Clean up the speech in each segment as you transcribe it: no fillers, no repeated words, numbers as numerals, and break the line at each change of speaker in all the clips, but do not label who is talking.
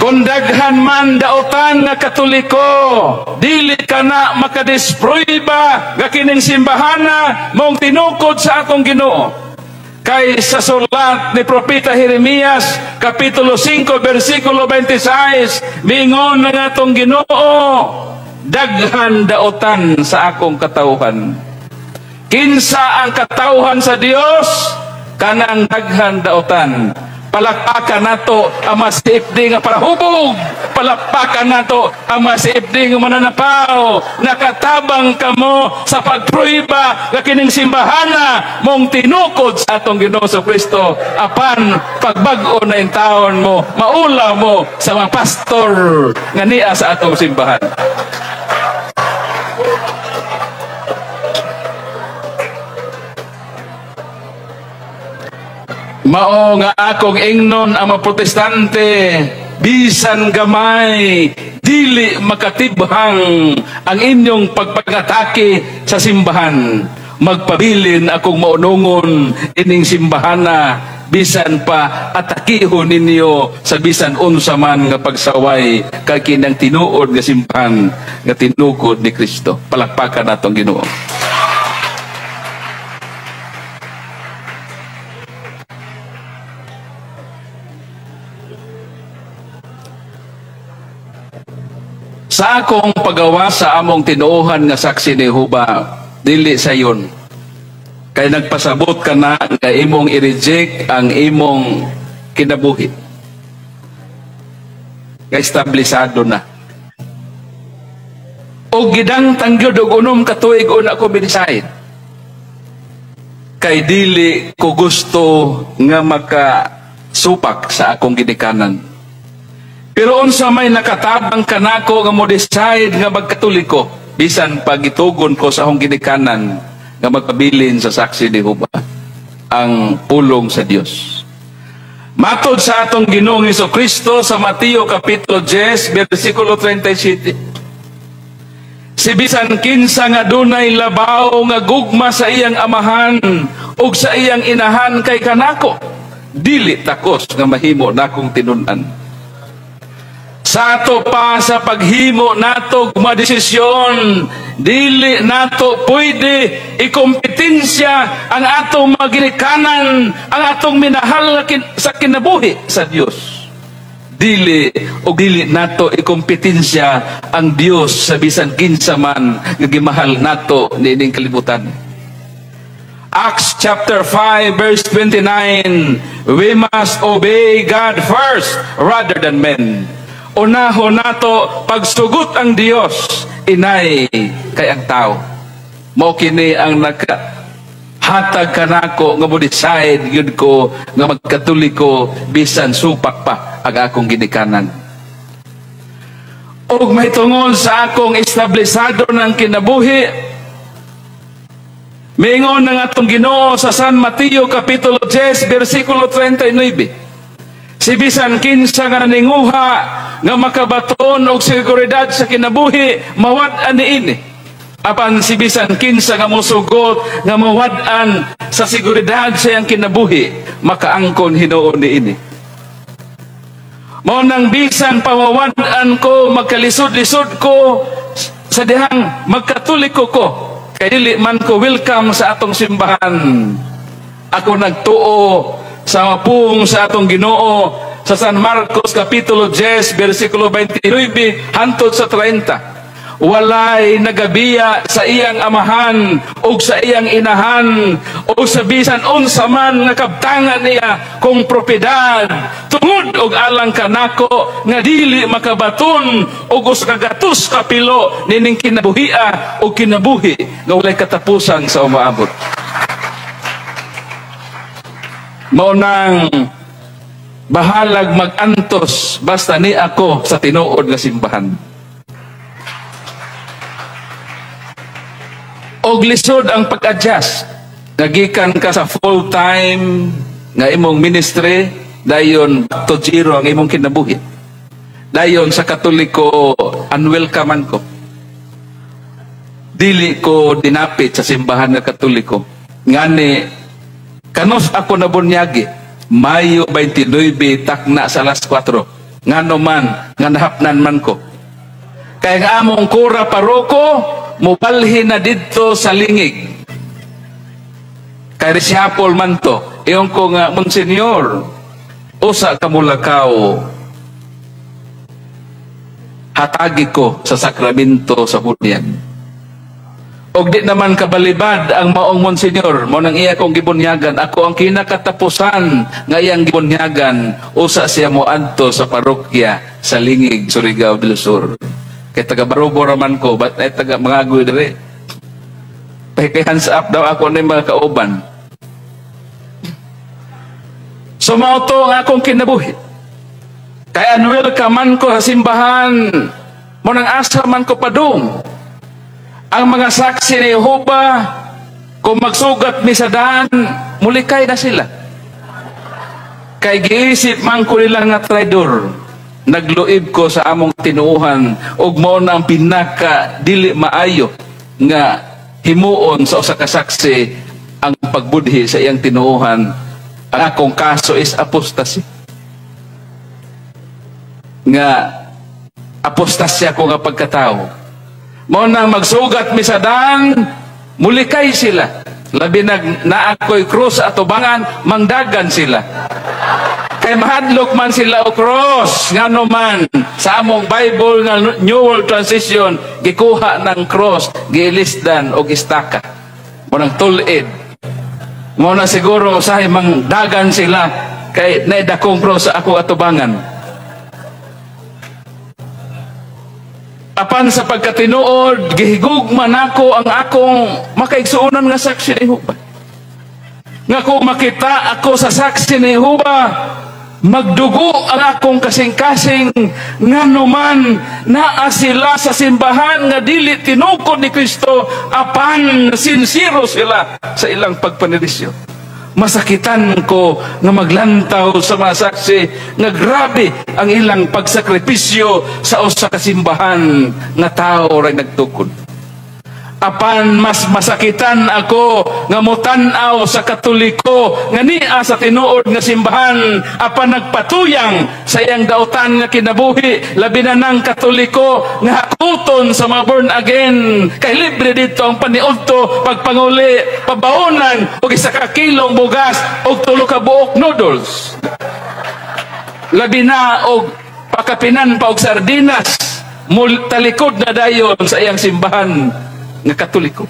Kung daghan man daotan nga Katoliko, dili ka na makadispruiba nga kining simbahana mong tinukod sa atong Ginoo. Kay sa sulat ni Propeta Jeremias, Kapitulo 5, versikulo 26, miingon ng atong Ginoo, "Daghan daotan sa akong katawhan." Kinsa ang katawhan sa Dios? Kanang daghan daotan. Palakpakan nato ang mga CFD nga parahubog. Palakpakan nato ang mga CFD nga mananapaw. Nakatabang kamo sa pagpruiba nga kining simbahana mong tinukod sa atong Ginoo sa Kristo. Apan pagbag-o na intawon mo, maulaw mo sa mga pastor nga niya sa atong simbahan. Mao nga akong ingnon ang mga Protestante, bisan gamay, dili makatibhang ang inyong pagpagatake sa simbahan. Magpabilin akong maunungon ining simbahana, bisan pa atakihon ninyo sa bisan unsa man nga pagsaway kay kinang tinuod nga simbahan nga tinukod ni Kristo. Palakpakan natong Ginoo. Sa akong pagawa sa among tinuohan nga Saksi ni Jehova, dili sayon. Kay nagpasabot ka na nga imong i-reject ang imong kinabuhi. Nga establisado na. O gidang tangyod og 6 ka tuig una ko decide. Kay dili ko gusto nga makasupak sa akong ginikanan. Pero unsa may nakatabang kanako nga mo decide nga magkatoliko, bisan pagitugon ko sa akong ginikanan nga magpabilin sa Saksi ni Jehova ang pulong sa Dios. Matod sa atong Ginoong Kristo sa Mateo kapitulo 10 bersikulo 37. Si bisan kinsa nga dunay labaw nga gugma sa iyang amahan ug sa iyang inahan kay kanako, dili takos nga mahimo nakong tinun-an. Sa ato pa sa paghimo nato madesisyon, dili nato pwede ikompetensya ang atong mga ginikanan, ang atong minahal sa kinabuhi sa Dios. Dili o dili nato ikompetensya ang Dios sa bisan kinsa man nga gimahal nato niining kalibutan. Acts chapter 5 verse 29, we must obey God first rather than men. Unahon nato pagsugot ang Dios inay kay ang tao. Mao kini ang nakahatag kanako nga mo decide gyud ko nga magkatoliko bisan supak pa ang akong ginikanan. Og mahitungod sa akong establisado ng kinabuhi, miingon ng atong Ginoo sa San Mateo kapitulo 10 bersikulo 39. Si bisan kinsa nga naninguha nga makabaton og seguridad sa kinabuhi, mawad-an niini. Apan si bisan kinsa nga mosugot nga mawad-an sa seguridad sa iyang kinabuhi, makaangkon hinuon niini. Mao nang bisan pamawad-an ko, magkalisod-lisod ko sa dihang magkatoliko ko, kay dili man ko welcome sa atong simbahan. Ako nagtuo sa mapung sa atong Ginoo sa San Marcos kapitulo 10 bersikulo 29 hantod sa 30. Walay nagabiya sa iyang amahan o sa iyang inahan o sa bisan unsa man nga kabtangan niya kung propiedad tungod og alang kanako nga dili makabaton og usa ka gatos ka pilo nining kinabuhia o kinabuhi nga walay katapusan sa umaabot. Mao nang bahalag magantos basta ni ako sa tinuod nga simbahan. Og lisod ang pag-adjust. Nagikan ka sa full-time nga imong ministry, dayon back to zero ang imong kinabuhi. Dayon sa Katoliko, unwelcome man ko. Dili ko dinapit sa simbahan nga Katoliko. Ngani, kanos ako nabunyagi, Mayo 29, takna sa alas 4. Ngano man nga nahapnan man ko. Kay ang among kura paroko mobalhin na didto sa Lingig. Kay reshuffle man to. Ingon ko nga, "Monsenyor, usa ka mulakaw, hatagi ko sa sakramento sa bunyag." Og di naman kabalibad ang maong monsenyor, mao nang iya kong gibunyagan, ako ang kinakatapusan nga iyang gibunyagan, usa siya moadto sa parokya sa Lingig, Surigao del Sur. Kay taga Barobo raman ko, ba't ay taga Mangagoy dire? Kay hands up daw ako ni mga kauban. So mao to ang akong kinabuhi. Kaya unwelcome man ko sa simbahan, mao nang asa man ko padung. Ang mga Saksi ni Jehova, kung magsugat mi sa daan, mulikay na sila. Kay giisip man ko nila nga traidor. Nagluib ko sa among tinuohan ug mao na ang pinaka dili maayo nga himuon sa usa ka saksi, ang pagbudhi sa iyang tinuohan. Ang akong kaso is apostasy. Nga apostasya ko nga pagkatao. Mao nang magsugat mi sa daan, mulikay sila. Labi nag naa ko'y krus sa atubangan, mangdagan sila. Kay mahadlok man sila o cross, ngano man sa among Bible nga New World Translation, gikuha ng cross, giilisdan og istaka. Mao nang tul-id. Mao na siguro usahay mangdagan sila kay naidakong cross sa ako atubangan. Apan sa pagkatinuod, gihigugma nako ang akong makaigsuonan nga Saksi ni Jehova. Nga kung makita ako sa Saksi ni Jehova, magdugo ang akong kasing-kasing, ngano man naa sila sa simbahan nga dili tinukod ni Kristo, apan sinsero sila sa ilang pagpanerisyo. Masakitan ko nga maglantaw sa mga saksi nga grabe ang ilang pagsakripisyo sa usa ka simbahan nga tao ray nagtukod. Apan mas masakitan ako nga motan-aw sa Katoliko nga nia sa tinuod nga simbahan apan nagpatuyang sa iyang dautan nga kinabuhi, labi na ng Katoliko nga hakuton sa mga born again kay libre dito ang paniudto, pagpanguli, pabaonan og 1 ka kilong bugas og 3 ka buok noodles. Labi na og pakapinan pa og sardinas, mul talikod na dayon sa iyang simbahan nga Katoliko.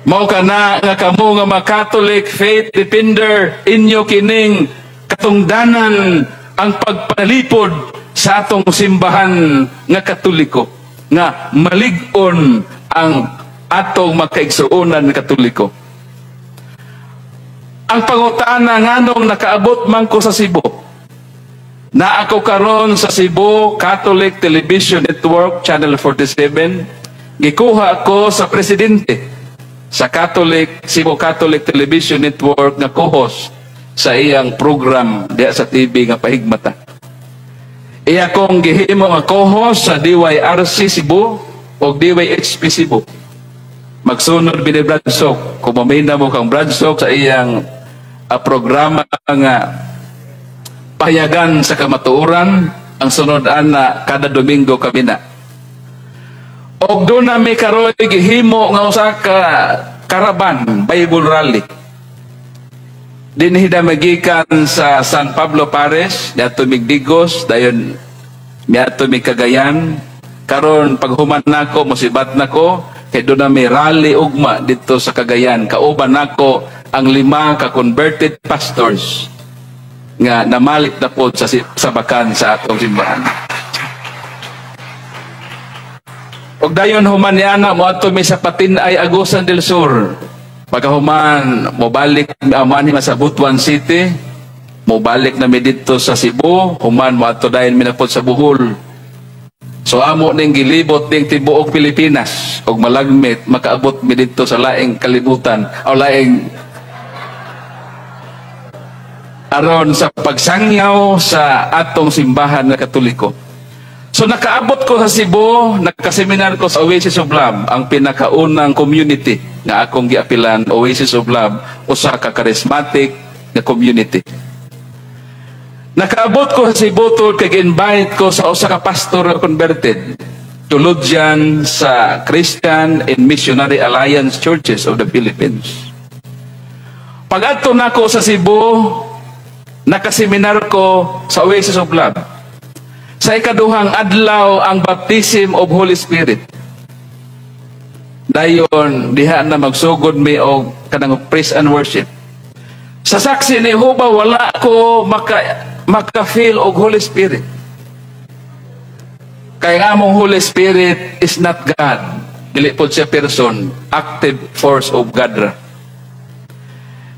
Mao kana nga kamo nga mga Catholic faith defender, inyo kining katungdanan ang pagpalipod sa atong simbahan nga Katoliko, nga malig-on ang atong makaigsuonan nga Katoliko. Ang pangutana, nganong nakaabot man ko sa Cebu? Na ako karon sa Cebu Catholic Television Network Channel 47, gikuha ko sa presidente sa Catholic Cebu Catholic Television Network nga co-host sa iyang program diya sa TV nga Pahigmata. Iya kong gihimo nga co-host sa DYRC Cebu o DYHP Cebu. Magsunod bini Brad Sok, kung mamina mo kang Brad Sok sa iyang programa nga Pahayagan sa Kamatuoran, ang sunod ana kada Domingo kami na. Og doon na may karoy gihimo nga usa ka caravan Bible rally. Dinhi magikan sa San Pablo Parish, diadto mig Digos, dayon miadto mig Cagayan. Karon paghuman nako, musibat nako kay doon na may rally ugma dito sa Cagayan. Kauban nako ang lima ka converted pastors nga namalit na po sa bakan sa atong simbahan. Og dayon human niana, moadto mi sa Patin-ay, Agusan del Sur. Pagkahuman, mobalik moanhi sa Butuan City, mobalik na mi didto sa Cebu, human moadto dayon mi na pod sa Bohol. So amo ning gilibot ning tibuok Pilipinas ug malagmit makaabot mi didto sa laing kalibutan o laing aron sa pagsangyaw sa atong simbahan na Katoliko. So nakaabot ko sa Cebu, nakaseminar ko sa Oasis of Love, ang pinakaunang community nga akong giapilan, Oasis of Love, usa ka charismatic nga community. Nakaabot ko sa Cebu tungod kay invite ko sa usa ka pastor nga converted. Theologian sa Christian and Missionary Alliance Churches of the Philippines. Pag-adto nako sa Cebu, nakaseminar ko sa Oasis of Love. Sa ikaduhang adlaw, ang baptism of Holy Spirit. Dayon diha na magsugod mi og kanang praise and worship. Sa Saksi ni Jehova, wala ko maka feel og Holy Spirit. Kay ang among Holy Spirit is not God. Dili pod siya person, active force of God ra.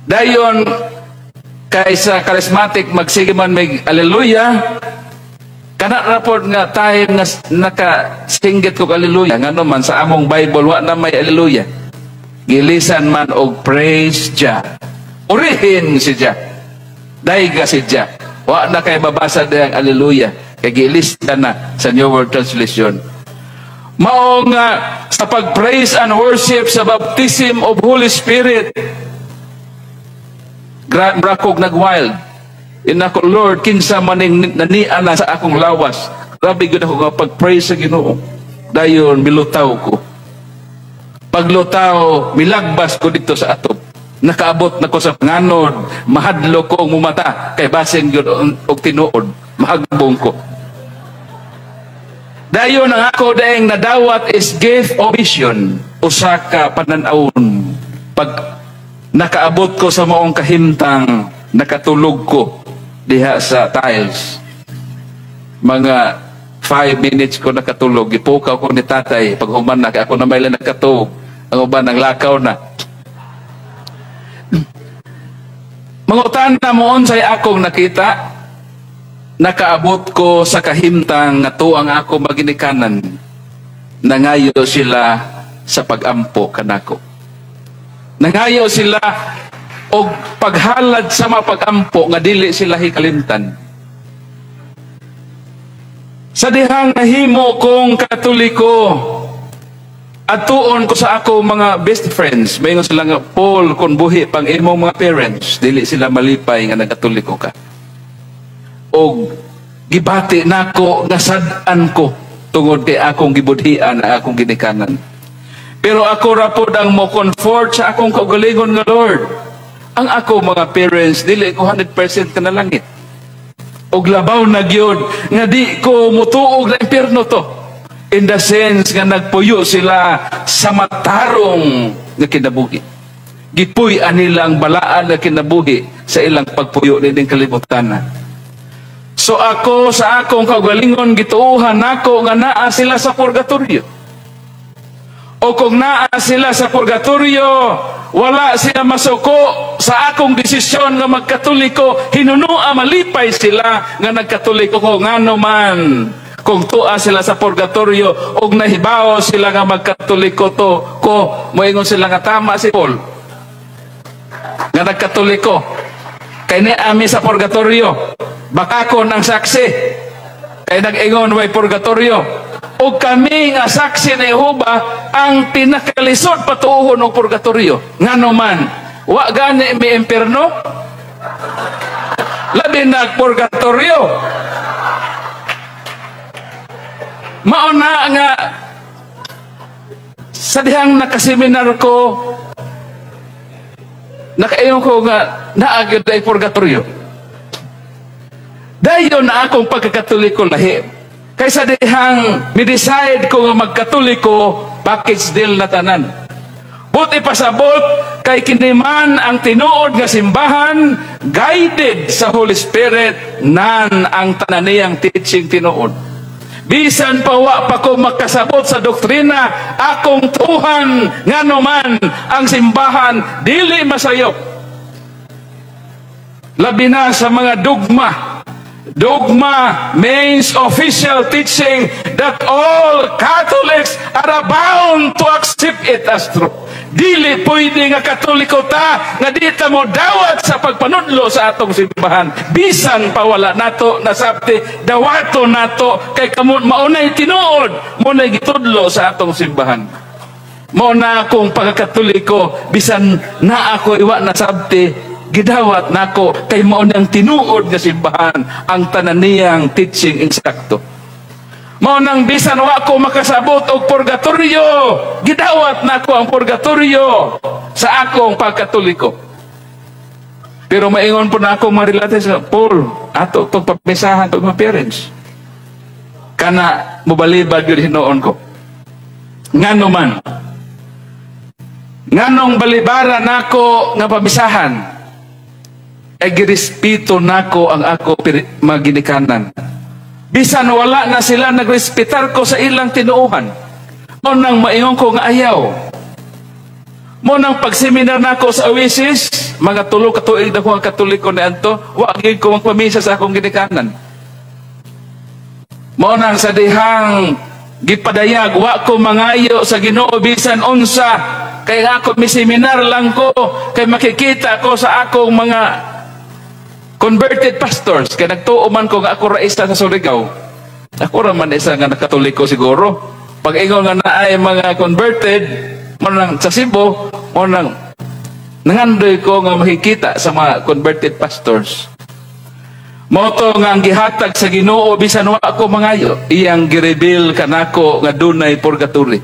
Dayon kay sa charismatic magsige man may hallelujah, kana ra pod nga time nga nakasinggit ko hallelujah. Ngano man sa among Bible wa na may hallelujah. Gilisan man og praise Jah. Purihin si Jah. Dayga si Jah. Wa na kay mabasa diyang hallelujah kay gilista na sa New World Translation. Mao nga sa pag-praise and worship sa baptism of Holy Spirit, brakog nag-wild. Inako, "Lord, kinsa maning nania na sa akong lawas?" Grabe gud ako nga pag-praise sa Ginoo. Dayon milutaw ko. Paglutaw, milagbas ko dito sa atop. Nakaabot na ko sa nganod, mahadlo ko ang mumata kay basin gyud og tinuod, mahagbong ko. Dayon ang ako daeng nadawat is gift of vision, usa ka panan-awon. Pag nakaabot ko sa maong kahimtang, nakatulog ko diha sa tiles. Mga 5 minutes ko nakatulog, gipukaw ko ni tatay, pag human na, ako na may lang nakatulog, ang uban ang lakaw na. Mangutana mo unsay akong nakita, nakaabot ko sa kahimtang nga tuang ako maginikanan, nangayo sila sa pagampo kanako. Nangayo sila og paghalad sa mapagampo nga dili sila hikalimtan. Sa dihang nahimo kong Katoliko, atuon ko sa ako mga best friends, mayngon sila nga, "Paul, kung buhi pang imong mga parents, dili sila malipay nga nagkatoliko ka." Og gibati nako nga sad-an ko tungod kay akong gibudhian ang akong ginikanan. Pero ako ra pod ang mo comfort sa akong kaugalingon nga, "Lord, ang ako mga parents dili ko 100% kanalangit. Og labaw na gyud nga di ko mutuog na impyerno to." In the sense nga nagpuyo sila sa matarong nga kinabuhi. Gipuy-an nila ang balaan nga kinabuhi sa ilang pagpuyo nining kalibutan. So ako sa akong kaugalingon, gituohan nako nga naa sila sa purgatorio. O kung naa sila sa purgatorio, wala sila masuko sa akong desisyon nga magkatoliko. Hinunua malipay sila nga nagkatoliko ko, ngano man kung tua sila sa purgatorio og nahibaw sila nga magkatoliko to ko, moingon sila nga tama si Paul nga nagkatoliko kay ni ami sa purgatorio. Baka ko ng saksi kay nag-ingon way purgatorio, o kami nga Saksi ni Jehova ang pinakalisod patuohon og purgatorio, ngano man wa gani mi impierno, labi na purgatorio. Mao na nga sa dihang nakaseminar ko, nakaingon ko nga naa gyud ay purgatorio. Dayon na akong pagkakatoliko lahi. Kaysa dihang mi-decide ko nga magkatoliko, package deal na tanan. Buti pasabot kay kini man ang tinuod nga simbahan, guided sa Holy Spirit nan ang tanan niyang teaching tinuod. Bisan pa wa pa ko makasabot sa doktrina, akong tuhan ngano man ang simbahan dili masayop. Labi na sa mga dogma. Dogma means official teaching that all Catholics are bound to accept it as true. Dili pwede nga Katoliko ta nga di ta mo dawat sa pagpanudlo sa atong simbahan. Bisan pa wala nato nasabti, dawato nato kay kamo maunay tinuod, mo nay gitudlo sa atong simbahan. Mao na akong pagkakatoliko, bisan na ako iwa nasabti, Gidawat nako kay mao nang tinuod nga simbahan, ang tanan niyang teaching insakto. Mao nang bisan wa ko makasabot og purgatorio, gidawat nako ang purgatorio sa akong pagkatoliko. Pero maingon po na ako mga relatives, "Paul, ato itong pamisahan itong mga parents." Kana mobalibad yun hinuon ko. Ngano man? Nganong balibara nako nga pamisahan? Ay girespeto nako ang ako maginikanan. Bisan wala na sila nagrespetar ko sa ilang tinuohan. Mao nang maingon ko nga ayaw. Mao nang pagseminar nako sa Oasis, mga 3 ka tuig na ko ang Katoliko ni Anto, wa gyud ko magpamisa sa akong ginikanan. Mao nang sa dihang gipadayag, wa ko mangayo sa Ginoo bisan unsa, kay ako mi seminar lang ko kay makikita ko sa akong mga converted pastors, kay nagtuo man ko nga ako ra isa sa Surigao. Ako ra man isa nga nakatoliko siguro. Pag ingon nga naay mga converted mo nang sa Cebu, mo nang nangandoy ko nga makikita sa mga converted pastors. Mao to nga ang gihatag sa Ginoo bisan wa ako mangayo, iyang gireveal kanako nga dunay purgatory.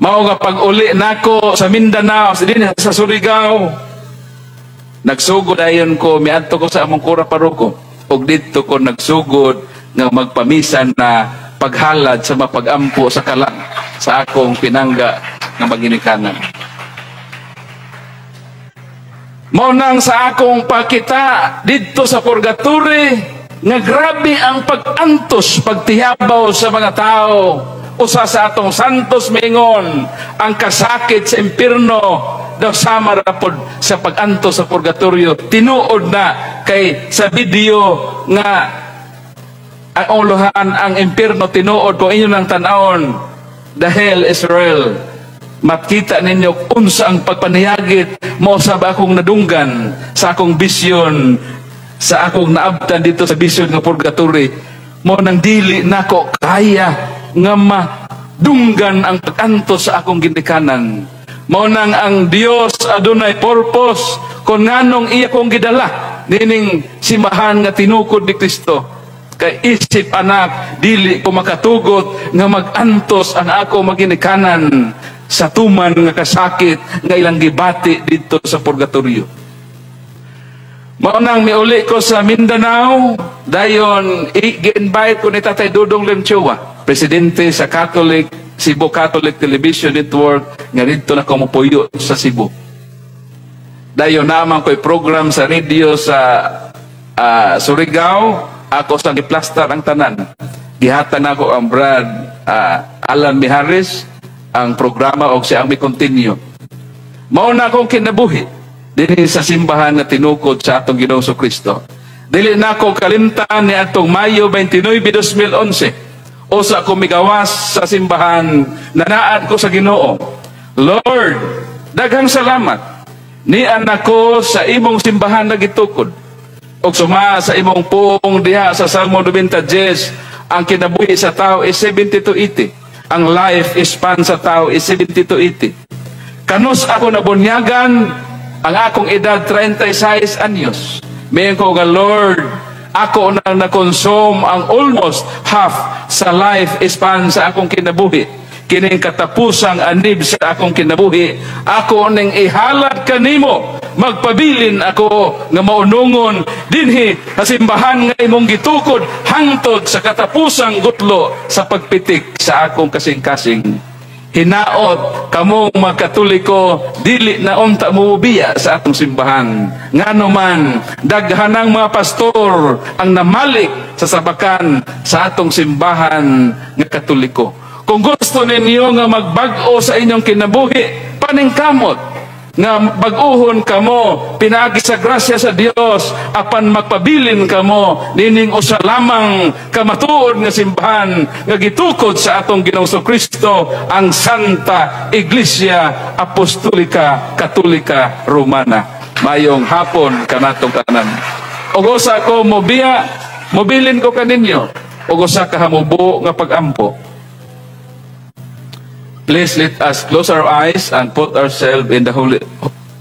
Mao nga pag-uli nako sa Mindanao, sa din sa Surigao, nagsugod ayon ko, miadto ko sa among kura paroko, ug didto ko nagsugod nga magpamisa na paghalad sa mapagampo sa kalang sa akong pinangga nga maginikanan. Mao nang sa akong pakita didto sa purgatory nga grabe ang pag-antos, pagtiyabaw sa mga tao. Usa sa atong santos mingon, ang kasakit sa impierno daw sama ra pod sa pag-antos sa purgatorio. Tinuod na kay sa video nga ang uluhan ang impierno, tinuod kung inyo nang tan-awon, the hell is real. Makita ninyo unsa ang pagpaniyagit mo sa akong nadunggan sa akong vision, sa akong naabtan dito sa vision nga purgatory. Mo nang dili nako kaya nga madunggan ang pag-antos sa akong ginikanan. Mao nang ang Dios adunay purpose kung nganong iya kong gidala nining simbahan nga tinukod ni Kristo, kay isip anak, dili ko makatugot nga mag-antos ang ako maginikanan sa tuman nga kasakit nga ilang gibati dito sa purgatorio. Mao nang miuli ko sa Mindanao, dayon i-invite ko ni Tatay Dudong Limchua, presidente sa Catholic Cebu Catholic Television Network, nga didto na ko mopuyo sa Cebu. Dayon naman ko'y program sa radio sa Surigao, ako sa giplastar ang tanan. Gihatan nako ang Brad Alan Miharis ang programa og siya ang mi-continue. Mao na akong kinabuhi dinhi sa simbahan nga tinukod sa atong Ginoong Kristo. Dili na ako kalimtan ni atong Mayo 29, 2011. Usa ko migawas sa simbahan, nanaad ko sa Ginoo. "Lord, daghang salamat. Nian ako sa imong simbahan na gitukod. Og suma sa imong puong diha sa Salmo 90, ang kinabuhi sa tao is 70 to 80. Ang life span sa tao is 70 to 80. Kanus ako nabunyagan, ang akong edad 36 anyos. Mayon ko nga, 'Lord, ako nang na-consume ang almost half sa life span sa akong kinabuhi. Kining katapusang anib sa akong kinabuhi, ako ning ihalad kanimo. Magpabilin ako nga maunungon dinhi sa simbahan nga imong gitukod hangtod sa katapusang gutlo sa pagpitik sa akong kasing-kasing.' Hinaot kamong mga Katoliko, dili na unta mubiya sa atong simbahan. Ngano man, daghanang mga pastor ang namalik sa sabakan sa atong simbahan nga Katoliko. Kung gusto ninyo nga magbag-o sa inyong kinabuhi, paningkamot nga bag-uhon kamo pinaagi sa grasya sa Dios, apan magpabilin kamo nining usa lamang kamatuod nga simbahan nga gitukod sa atong Ginoong Kristo, ang Santa Iglesia Apostolika Katolika Romana." Mayong hapon kanatong tanan. Ug usa ko mobiya, mobilin ko kaninyo og usa ka hamubo nga pagampo. Please let us close our eyes and put ourselves in the holy,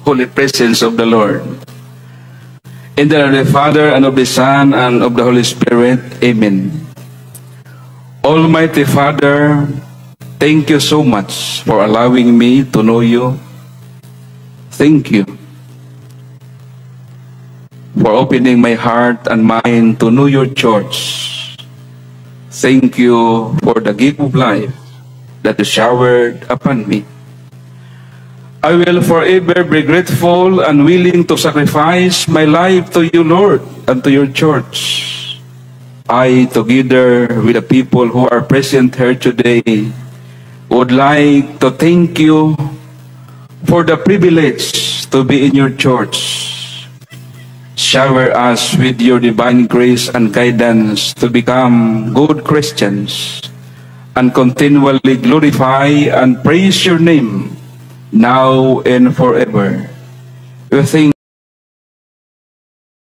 holy presence of the Lord. In the name of the Father, and of the Son, and of the Holy Spirit. Amen. Almighty Father, thank you so much for allowing me to know you. Thank you for opening my heart and mind to know your church. Thank you for the gift of life that you showered upon me. I will forever be grateful and willing to sacrifice my life to you, Lord, and to your church. I, together with the people who are present here today, would like to thank you for the privilege to be in your church. Shower us with your divine grace and guidance to become good Christians and continually glorify and praise your name now and forever. We thank